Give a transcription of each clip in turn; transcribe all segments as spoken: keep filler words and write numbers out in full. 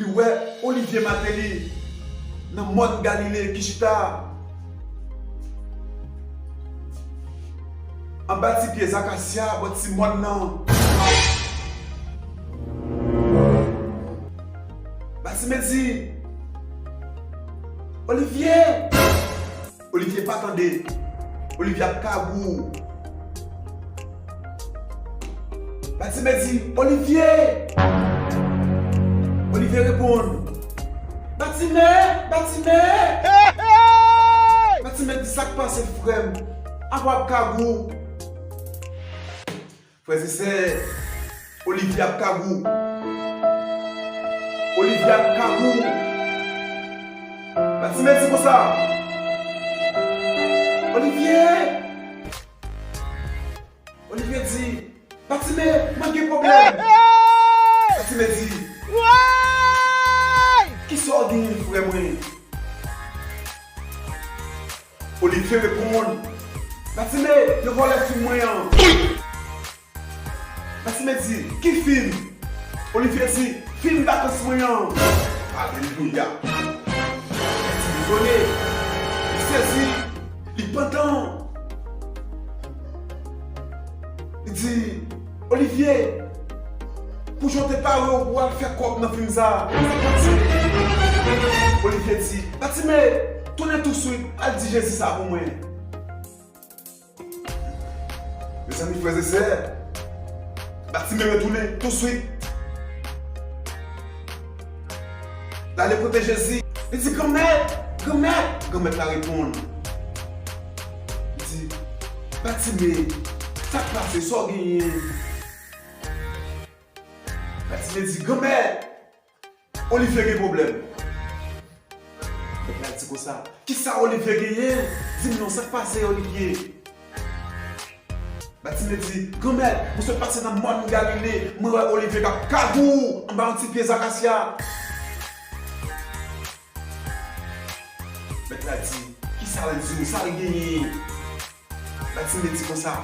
Li wè Olivye Mateli nan mòn Galile ki chita anba ti pye zakasya bò ti mòn nan. Batime di, Olivye! Olivye pa tande. Olivye ap kagou. Batime di, Olivye! Olivye reponn, Batime! Batime! Batime di, sa k pase, frè m? Apa w ap kagou? Frè e sè, Olivye ap kagou. Olivye ap kagou. Batime di konsa, Olivye! Olivye di, Batime, mwen gen pwoblèm. Batime di, kisa w genyen, frè mwen? Olivye reponn, Batime, yo vòlè fim mwen an. Batime di, ki fim? Olivye di, fim vakans mwen an. Alelouya! Batime etone, li sezi, li pantan. Li di, Olivye, pou jan w te pare w pou w al fè kòb nan fim sa a, sa k pase? Olivye di, Batime, tounen touswit, al di Jezi sa pou mwen. Mezanmi, frè e sè, Batime retounen touswit. L ale kote Jezi. Li di, Granmèt! Granmèt! Granmèt la reponn. Li di, Batime, sa k pase? Sa w genyen? Batime di, Granmèt! Olivye gen pwoblèm. Mèt la di konsa, kisa Olivye genyen? Di m non, sa k pase, Olivye? Batime di, Granmèt, mwen sot pase nan mòn Galile, mwen wè Olivye k ap kagou anba yon ti pye zakasya. Mèt la di, kisa l di w, sa l genyen? Batime di konsa,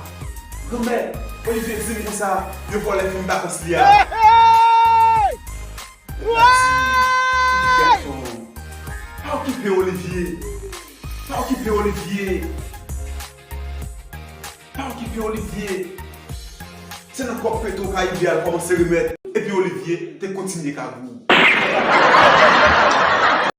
Granmèt, Olivye di m konsa, yo vòlè fim vakans li a. Mèt la di, gason, pa okipe Olivye, pa okipe Olivye, pa okipe Olivye. Se nan kòb Petro Caribe a l kòmanse remèt, epi Olivye te kontinye kagou.